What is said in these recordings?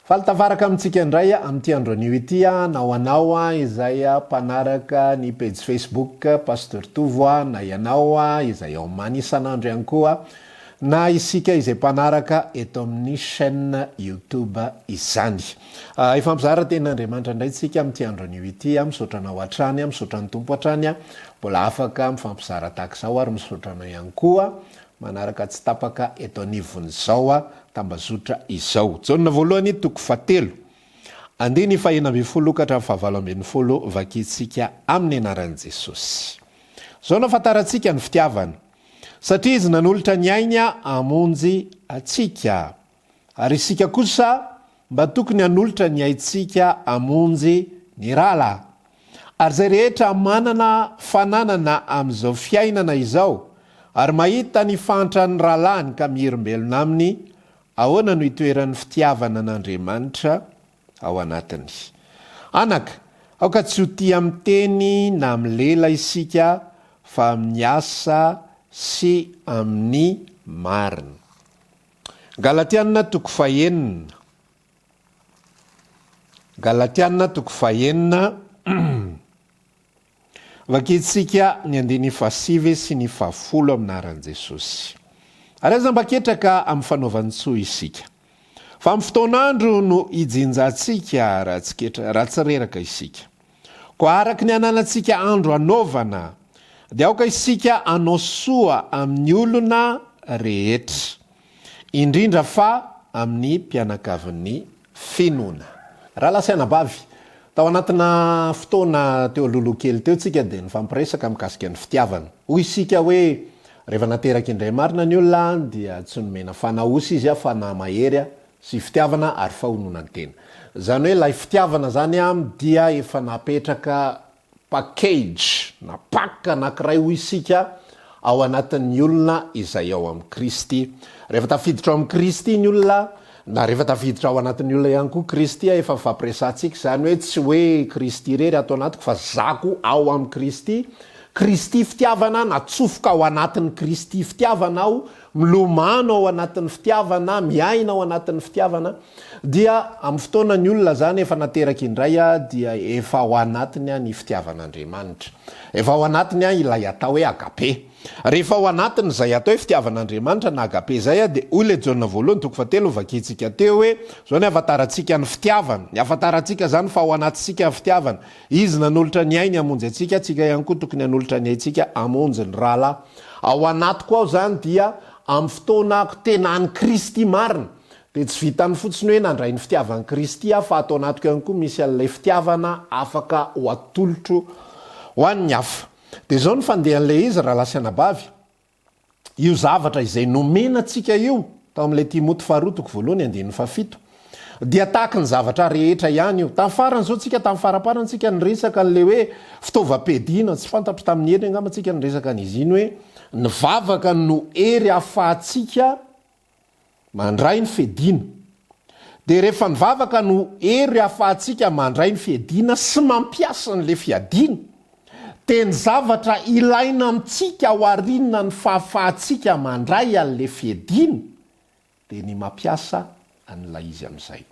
Faly tafaraka amintsika indray amin'ity andro anio ity na ho anao izay mpanaraka ny pejy Facebook Pasteur Tovo na ianao izay ao Many isan'andro ihany koa na isika izay mpanaraka eto amin'ny chaîne YouTube izany. Hifampizara tenin'Andriamanitra indray tsika amin'ity andro anio ity. Misaotra anao hatrany, misaotra ny Tompo hatrany mbola afaka mifampizara tahaka izao ary misaotra anao ihany koa manaraka tsy tapaka eto anivon'izao tambazotra izao. Jaona voalohany toko fahatelo, andininy fahenina ambin'ny folo ka hatramin'ny fahavalo ambin'ny folo vakintsika amin'ny anaran'i Jesosy. Izao no ahafantarantsika ny fitiavana, satria Izy nanolotra ny ainy hamonjy antsika. Ary isika kosa mba tokony hanolotra ny aintsika hamonjy ny rahalahy. Ary izay rehetra manana fananana amin'izao fiainana izao, ary mahita ny fahantran'ny rahalahiny ka miherim-belona aminy, ahoana no itoeran'ny fitiavana an'Andriamanitra ao anatiny? Anaka, aoka tsy ho tia amin'ny teny na amin'ny lela isika, fa amin'ny asa sy amin'ny marina. Galatiana toko fahenina. Galatiana toko fahenina. Vakintsika ny andininy fahasivy sy ny fahafolo amin'ny anaran'i Jesosy. Ary aza mba ketraka amin'ny fanaovan-tsoa isika. Fa amin'ny fotoan'andro no hijinjantsika raha tsy ketra, raha tsy reraka isika. Koa araka ny ananantsika andro hanaovana, dia aoka isika hanao soa amin'ny olona rehetra, indrindra fa amin'ny mpianakavin'ny finoana. Rahalahy sy anabavy, tao anatina fotoana teo alohaloha kely teo tsika dia nifampiresaka mikasika ny fitiavana. Hoy isika hoe rehefa nateraka indray marina ny olona dia tsy nomena fanahy osa izy fanahy mahery sy fitiavana ary fahononan-tena. Izany hoe ilay fitiavana izany dia efa napetraka package na pack anankiray hoy isika ao anatin'ny olona izay ao amin'i Kristy. Rehefa tafiditra ao amin'i Kristy ny olona, na rehefa tafiditra ao anatin'ny olona ihany koa Kristy, efa nifampiresahantsika izany hoe tsy hoe Kristy irery ato anatiko fa za koa ao amin'i Kristy. Kristy fitiavana, natsofoka ao anatin'i Kristy fitiavana aho, milomano ao anatin'ny fitiavana, miaina ao anatin'ny fitiavana. Dia amin'ny fotoana ny olona izany efa nateraka indray dia efa ao anatiny ny fitiavan'Andriamanitra. Efa ao anatiny ilay atao hoe agape. Rehefa ao anatiny izay atao hoe fitiavan'Andriamanitra na agape izay dia hoy ilay Jaona voalohany toko fahatelo novakintsika teo hoe izao ny ahafantarantsika ny fitiavana. Ny ahafantarantsika izany fa ao anatintsika ny fitiavana. Izy nanolotra ny ainy hamonjy antsika, tsika ihany koa tokony hanolotra ny aintsika hamonjy ny rahalahy. Ao anatiko ao izany dia amin'ny fotoana ako tena an'i Kristy marina. Dia tsy vitan'ny fotsiny hoe nandray ny fitiavan'i Kristy aho fa ato anatiko ihany koa misy an'ilay fitiavana afaka ho atolotro ho an'ny hafa. Dia izao ny fandehan'ilay izy rahalahy sy anabavy, io zavatra izay nomena antsika io tao amin'ilay Timoty faharoa toko voalohany andininy fahafito dia tahaky ny zavatra rehetra ihany io. Tamin'ny farany izao tsika, tamin'ny faraparany tsika niresaka an'ilay hoe fitaovam-piadiana, tsy fantatro tamin'ny heriny angamba tsika niresaka an'izy iny hoe ny vavaka no hery ahafahantsika Mandray ny fiadiana. Dia rehefa ny vavaka no hery ahafahantsika mandray ny fiadiana sy mampiasa an'ilay fiadiana, dia ny zavatra ilaina amintsika aoriana ny fahafahantsika mandray an'ilay fiadiana dia ny mampiasa an'ilay izy amin'izay.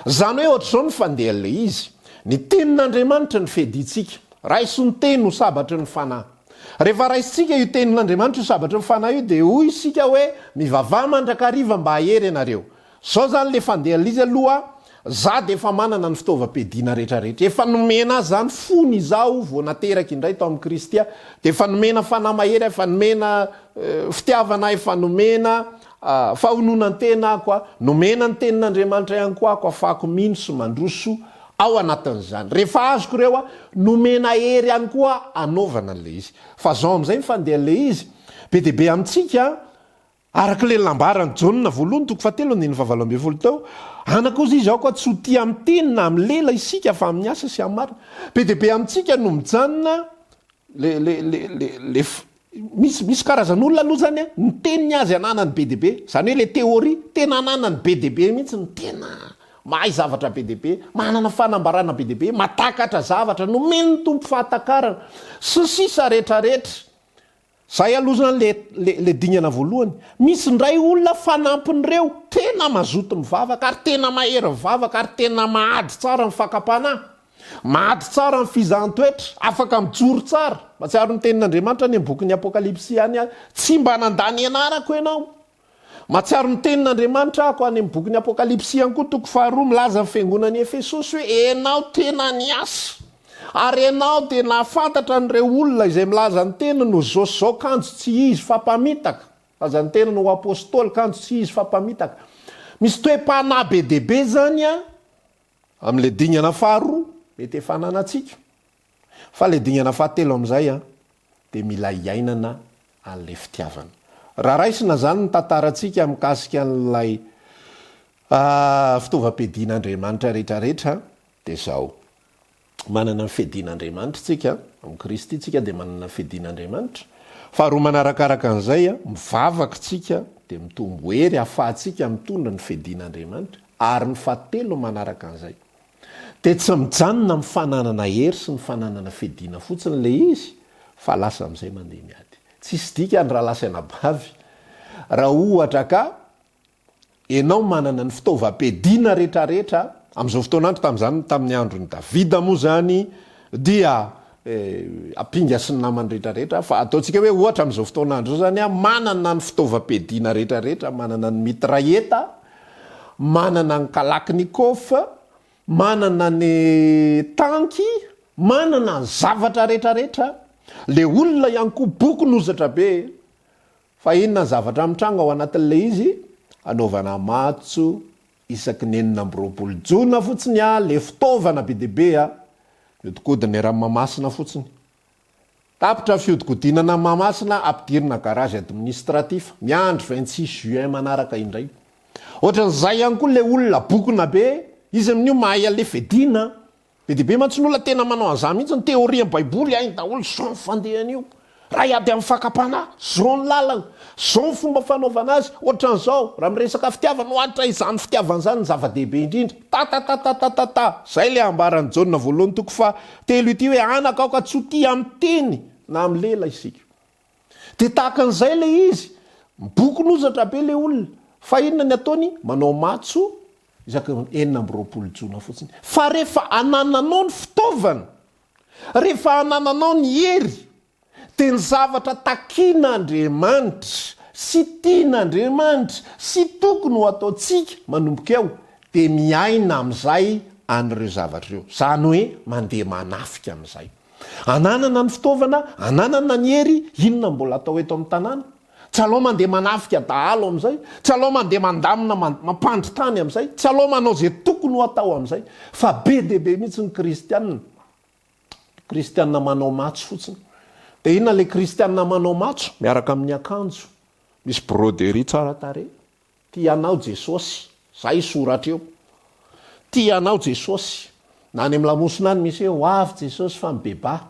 Izany hoe ohatr'izao ny fandehan'ilay izy, ny tenin'Andriamanitra no fiadiantsika, raiso ny teny ho sabatry ny fanahy. Rehefa raisintsika io tenin'Andriamanitra io sabatry ny fanahy io dia hoy isika hoe mivavaha mandrakariva mba hahery ianareo. Zao zany le fandehan'ilay izy aloha, za dia efa manana ny fitaovam-piadiana rehetrarehetra. Efa nomena ahy zany fony izaho vao nateraka indray tao amin'i Kristy aho dia efa nomena fanahy mahery aho, efa nomena fitiavana aho, efa nomena fahononan-tena aho koa, nomena ny tenin'Andriamanitra ihany koa aho afahako mino sy mandroso Ao anatin'izany. Rehefa azoko ireo aho, nomena hery ihany koa hanaovana an'ilay izy. Fa izao amin'izay ny fandehan'ilay izy, be dia be amintsika, araka ilay nambaran'i Jaona voalohany toko fahatelo andininy fahavalo ambin'ny folo teo, Anaka hozy izy, aoka tsy ho tia amin'ny teny na amin'ny lela isika fa amin'ny asa sy amin'ny marina. Be dia be amintsika no mijanona le le le le le Misy misy karazan'olona aloha zany an, ny teny ny azy ananany be dia be, zany hoe le théorie tena ananany be dia be mihitsy ny tena mahay zavatra be dia be, manana fanambarana be dia be, matakatra zavatra, nomen'ny Tompo fahatakarana, sy ny sisa retraretra. Zay aloha zany le le le dingana voalohany. Misy indray olona fanampin'ireo, tena mazoto mivavaka ary tena mahery mivavaka ary tena mahady tsara ny fakam-panahy. Mahady tsara ny fizahan-toetra, afaka mijoro tsara. Mahatsiaro ny tenin'Andriamanitra any amin'ny bokin'ny Apokalypsy ihany aho, tsy mba nandà ny anarako ianao. Mahatsiaro ny tenin'Andriamanitra aho any amin'ny bokin'ny Apokalypsy ihany koa, toko faharoa, milaza ny fiangonan'i Efesosy hoe, Ianao tena niasa, ary ianao dia nahafantatra an'ireo olona izay milaza ny teniny ho zao sy zao kanjo tsy izy fa mpamitaka. Milaza ny teniny ho apostoly kanjo tsy izy fa mpamitaka. Misy toe-panahy be dia be izany amin'ilay dingana faharoa mety efa ananantsika. Fa ilay dingana fahatelo amin'izay an, dia mila iainana an'ilay fitiavana. Raha raisina izany ny tantarantsika mikasika an'ilay fitaovam-piadian'Andriamanitra rehetrarehetra dia izao, manana ny fiadian'Andriamanitra isika, amin'i Kristy isika dia manana ny fiadian'Andriamanitra. Faharoa manarakaraka an'izay, mivavaka isika dia mitombo hery ahafahantsika mitondra ny fiadian'Andriamanitra. Ary ny fahatelo manaraka an'izay, Dia tsy mijanona amin'ny fananana hery sy ny fananana fiadiana fotsiny ilay izy fa lasa amin'izay mandeha miady. Tsisy dikany rahalahy sy anabavy raha ohatra ka ianao manana ny fitaovam-piadiana rehetrarehetra amin'izao fotoan'andro, tamin'izany tamin'ny andron'i Davida moa izany dia ampinga sy ny namany rehetrarehetra fa ataontsika hoe ohatra amin'izao fotoan'andro izao izany aho manana ny fitaovam-piadiana rehetrarehetra, manana ny mitraillette, manana ny kalachnikov, manana ny tanky, manana ny zavatra rehetrarehetra, le olona ihany koa bokon'ozatra be, fa inona ny zavatra mitranga ao anatin'le izy? Anaovana matso isaky ny 26 jona fotsiny a, le fitaovana be dia be a, miodikodina eran'i Mahamasina fotsiny. Tapitra fiodikodinana an'i Mahamasina, ampidirina garage administratif, miandry 26 juin manaraka indray. Ohatran'izay ihany koa le olona bokona be, izy amin'io mahay an'le fiadiana. Be dia be mantsy ny olona tena manao an'izany mihitsy, ny théorie amin'ny baiboly hainy daholo, zao ny fandehan'io. Raha hiady amin'ny fakam-panahy, zao ny lalana, zao ny fomba fanaovana azy, ohatran'izao, raha miresaka fitiavana, ohatra izany fitiavana izany ny zava-dehibe indrindra, tatatatatata, zay le ambaran'i Jaona voalohany toko faha telo ity hoe anaka aoka tsy ho tia amin'ny teny na amin'ny lela isika. Dia tahaka an'izay ilay izy, mibokon'ozatra be ilay olona, fa inona ny ataony? Manao matso isaky ny 26 jona fotsiny. Fa rehefa anananao ny fitaovana, rehefa anananao ny hery, dia ny zavatra takian'Andriamanitra sy tian'Andriamanitra sy tokony ho ataontsika manomboka eo, dia miaina amin'izay an'ireo zavatra ireo. Izany hoe mandeha manafika amin'izay. Ananana ny fitaovana, ananana ny hery, inona no mbola atao eto amin'ny tanàna? Tsy alao mandeha manafika dahalo amin'izay, tsy alao mandeha mandamina mampandry tany amin'izay, tsy alao manao izay tokony ho atao amin'izay. Fa be dia be mihitsy ny kristiana, kristiana manao matso fotsiny. Dia inona ilay kristiana manao matso? Miaraka amin'ny akanjo, misy broderie tsara tarehy. Tia anao Jesosy, zay soratra eo. Tia anao Jesosy. Na any amin'ny lamosina any misy hoe ho avy Jesosy fa mibebaha.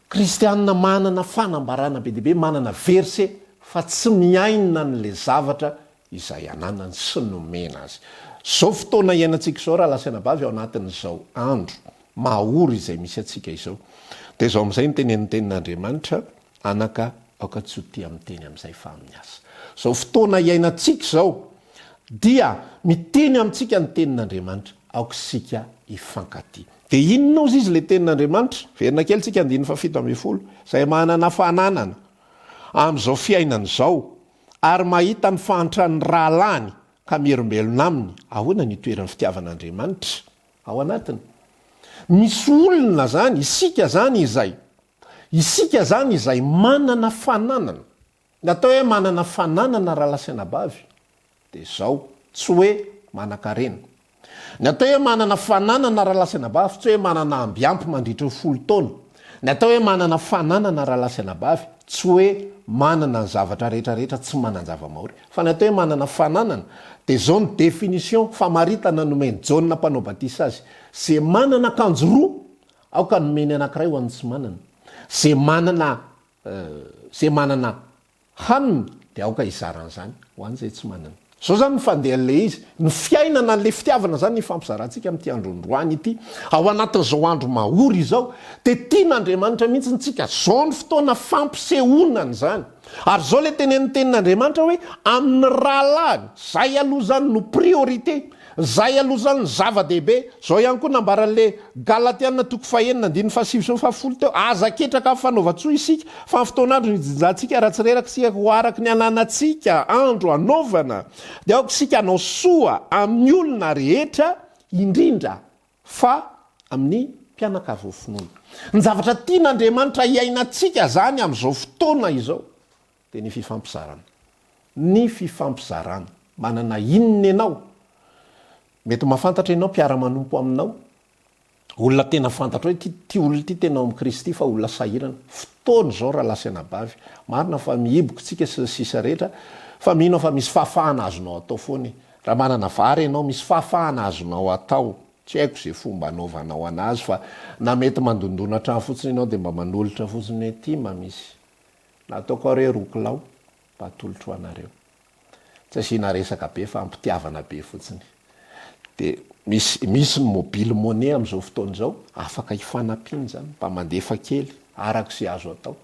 Kristianina manana fanambarana be dia be, manana verset fa tsy miaina an'ilay zavatra izay ananany sy nomena azy. Izao fotoana iainantsika izao rahalahy sy anabavy ao anatin'izao andro mahory izay misy antsika izao. Dia izao amin'izay no tenenin'ny tenin'Andriamanitra, Anaka, aoka tsy ho tia miteny amin'izay fa amin'ny asa. Izao fotoana iainantsika izao dia miteny amintsika ny Tenin'Andriamanitra, aoka isika hifankatia. Dia inona ozy izy ilay Tenin'Andriamanitra? Verina kely tsika andininy faha-17, Izay manana fananana amin'izao fiainana izao ary mahita ny fahantran'ny rahalahiny ka mierombelona aminy, ahoana ny hitoeran'ny fitiavan'Andriamanitra ao anatiny? Misy olona izany, isika izany izay Isika izany izay manana fananana. Ny atao hoe manana fananana rahalahy sy anabavy dia izao, tsy hoe manan-karena. Ny atao hoe manana fananana rahalahy sy anabavy tsy hoe manana amby ampy mandritry ny folo taona. Ny atao hoe manana fananana rahalahy sy anabavy tsy hoe manana ny zavatra rehetra rehetra tsy manan-java-mahory. Fa ny atao hoe manana fananana dia izao ny définition, famaritana nomen'i Jaona mpanao batisa azy, Izay manana akanjo roa Aoka hanome ny anankiray ho an'ny tsy manana. Izay manana izay manana hanina dia aoka hizara an'izany ho an'izay tsy manana. Zao zany ny fandehan'ilay izy. Ny fiainana an'ilay fitiavana zany ny ifampizarantsika amin'ity andro androany ity. Ao anatin'izao andro mahory izao dia tian'Andriamanitra mihitsy tsika. Zao ny fotoana fampisehoana an'izany. Ary zao ilay tenenin'ny tenin'Andriamanitra hoe amin'ny rahalahiny. Zay aloha zany no priorité. Zay aloha zany ny zava-dehibe. Zao ihany koa nambaran'le Galatiana toko fahenina andininy fahasivy sy ny fahafolo teo, Aza ketraka amin'ny fanaovan-tsoa isika, fa amin'ny fotoan'andro no ijinjantsika raha tsy reraka isika, koa araka ny ananantsika andro hanaovana, dia aoka isika hanao soa amin'ny olona rehetra, indrindra fa amin'ny mpianakavin'ny finoana. Ny zavatra tian'Andriamanitra hiainantsika izany amin'izao fotoana izao dia ny fifampizarana. Ny fifampizarana. Manana inona ianao? Mety mahafantatra ianao mpiara-manompo aminao, olona tena fantatrao hoe ity ity olona ity tena ao amin'i Kristy fa olona sahirana. Fotoana izao rahalahy sy anabavy. Marina fa mihiboka isika sy ny sisa rehetra fa mino aho fa misy fahafahana azonao atao foana e. Raha manana vary ianao, misy fahafahana azonao atao. Tsy haiko izay fomba anaovanao anazy fa na mety mandondona hatrany fotsiny ianao dia mba manolotra fotsiny hoe ity mba misy. Na ataoko ary hoe roa kilao mba atolotro ho anareo. Tsy asiana resaka be fa ampitiavana be fotsiny. Dia misy misy ny mobile money amin'izao fotoana izao, afaka ifanampiana izany, mba mandefa kely araka izay azo atao.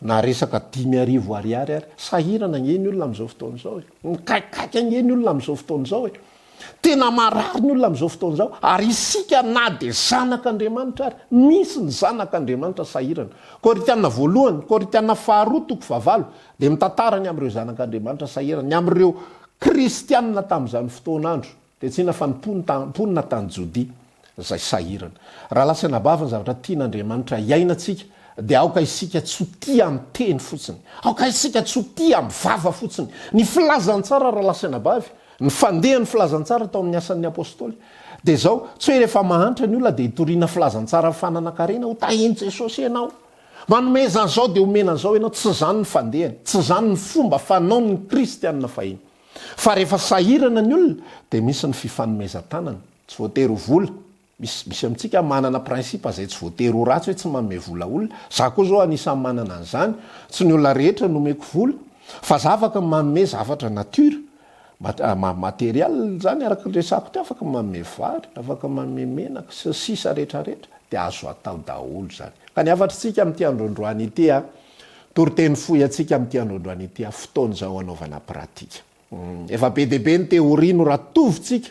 Na resaka 5000 ariary ary, sahirana ange ny olona amin'izao fotoana izao e. Mikaikaika ange ny olona amin'izao fotoana izao e. Tena marary ny olona amin'izao fotoana izao, ary isika na dia zanak'Andriamanitra ary, misy ny zanak'Andriamanitra sahirana. Korintiana voalohany, Korintiana faharoa toko fahavalo, dia mitantara ny amin'ireo zanak'Andriamanitra sahirana, ny amin'ireo kristiana tamin'izany fotoan'andro, dia tsy inona fa ny mponina tany Jodia izay sahirana. Rahalahy sy anabavy, ny zavatra tian'Andriamanitra hiainantsika dia aoka isika tsy ho tia amin'ny teny fotsiny, aoka isika tsy ho tia amin'ny vava fotsiny. Ny filazantsara, rahalahy sy anabavy, ny fandehan'ny filazantsara tao amin'ny Asan'ny Apostoly dia izao, tsy hoe rehefa mahantra ny olona dia hitoriana filazantsara fananan-karena, ho tahin'i Jesosy ianao. Manomeza an'izao dia omena an'izao ianao, tsy izany ny fandehany, tsy izany ny fomba fanaon'ny kristiana fahiny. Fa rehefa sahirana ny olona dia misy ny fifanomezan-tanana, tsy voatery ho vola, misy misy amintsika manana principe izay tsy voatery ho ratsy hoe tsy manome vola olona, za koa zao anisan'ny manana an'izany, tsy ny olona rehetra no omeko vola, fa za afaka manome zavatra nature, Material zany araka ny resako teo afaka manome vary, afaka manome menaka sy ny sisa rehetra rehetra dia azo atao daholo zany. Ka ny hafatritsika amin'ity andro androany ity a, toriteny fohy antsika amin'ity andro androany ity a, fotoana izao hanaovana pratika. Efa be dia be ny théorie noratovintsika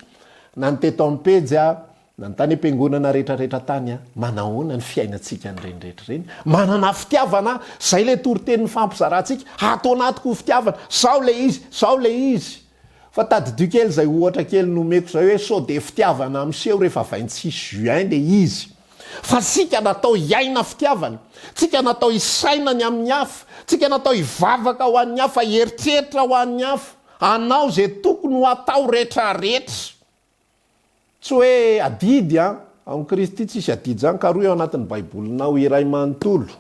na ny teto amin'ny pejy a, Na ny tany am-piangonana rehetra rehetra tany an, manahoana ny fiainantsika an'ireny rehetra ireny? Manana fitiavana aho, izay ilay toriteny nifampizarantsika, ato anatiko ny fitiavana, izao ilay izy, izao ilay izy. Fa tadidio kely izay ohatra kely nomeko izay hoe sao dia fitiavana miseho rehefa 26 juin ilay izy. Fa tsika natao hiaina fitiavana, tsika natao hisaina ny amin'ny hafa, tsika natao hivavaka ho an'ny hafa, hieritreritra ho an'ny hafa, hanao izay tokony ho atao rehetra rehetra. Tsy hoe adidy an! Ao amin'i Kristy tsisy adidy izany, karohy ao anatin'ny baibolinao iray manontolo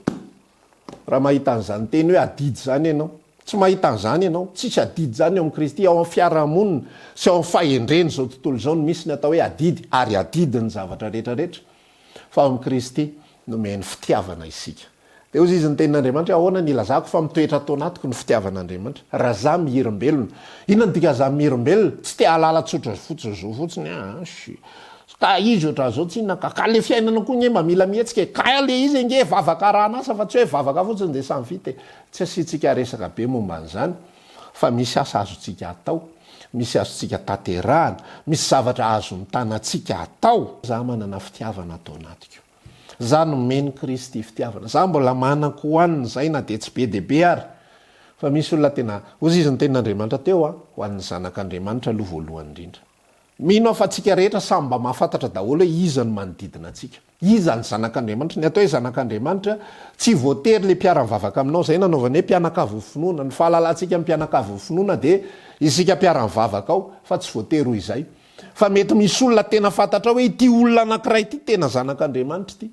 raha mahita an'izany teny hoe adidy izany ianao. Tsy mahita an'izany ianao. Tsisy adidy izany ao amin'i Kristy, ao amin'ny fiarahamonina sy ao amin'ny fahendren'izao tontolo izao no misy ny atao hoe adidy ary adidy ny zavatra rehetra rehetra fa ao amin'i Kristy nomeny fitiavana isika. Dia hozy izy ny tenin'Andriamanitra hoe, Ahoana ny ilazako fa mitoetra ato anatiko ny fitiavan'Andriamanitra? Raha za mihirim-belona. Inona no dikan'ny za mihirim-belona? Tsy te hahalala tsotra fotsiny zao fotsiny aho an! Shi. Ka izy ohatran'izao tsy inona ka. Ka le fiainana koa nge mba mila mihetsika e! Ka le izy ange vavaka arahan'asa fa tsy hoe vavaka fotsiny dia samy vita e! Tsy asiantsika resaka be momba an'izany fa misy asa azontsika atao, misy azontsika tanterahana, misy zavatra azon'ny tanantsika atao. Za manana fitiavana ato anatiko. Za nomen'i Kristy fitiavana. Za mbola manan-kohanina izay na dia tsy be dia be ary. Fa misy olona tena, hozy izy ny tenin'Andriamanitra teo an, ho an'ny zanak'Andriamanitra aloha voalohany indrindra. Mino aho fa tsika rehetra samy mba mahafantatra daholo hoe iza no manodidina antsika. Iza ny zanak'Andriamanitra. Ny atao hoe zanak'Andriamanitra tsy voatery le mpiara-mivavaka aminao. Izay nanaovany hoe mpianakavin'ny finoana. Ny fahalalantsika ny mpianakavin'ny finoana dia isika mpiara-mivavaka ao fa tsy voatery ho izay. Fa mety misy olona tena fantatrao hoe ity olona anankiray ity tena zanak'Andriamanitra ity.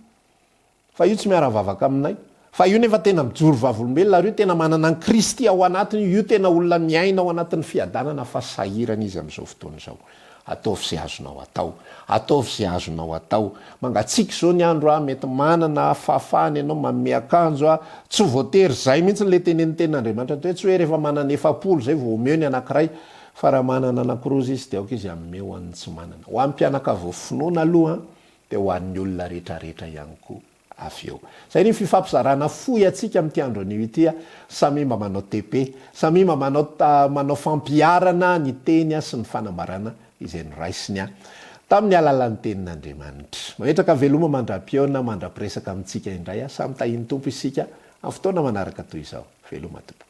Fa io tsy miara-vavaka aminay. Fa io nefa tena mijoro vavolombelona ary io tena manana an'i Kristy ao anatiny io, io tena olona miaina ao anatin'ny fiadanana fa sahirana izy amin'izao fotoana izao. Ataovy izay azonao atao. Ataovy izay azonao atao. Mangatsiaka izao ny andro a, mety manana fahafahana ianao manome akanjo a, tsy voatery izay mihitsy ilay tenenin'ny tenin'Andriamanitra hoe tsy hoe rehefa manana 40 izay vao omeo ny anankiray. Fa raha manana anankiroa izy dia aoka izy hanome ho an'ny tsy manana. Ho an'ny mpianakavy finoana aloha dia ho an'ny olona rehetrarehetra ihany koa avy eo. Izay ny fifampizarana fohy antsika amin'ity andro anio ity. Samia mba manao TP, samia mba manao manao fampiharana ny teny sy ny fanambarana izay noraisiny tamin'ny alalan'ny tenin'Andriamanitra. Mametraka veloma mandra-pihaona, mandra-piresaka amintsika indray. Samy tahin'ny Tompo isika amin'ny fotoana manaraka toy izao. Veloma tompoko.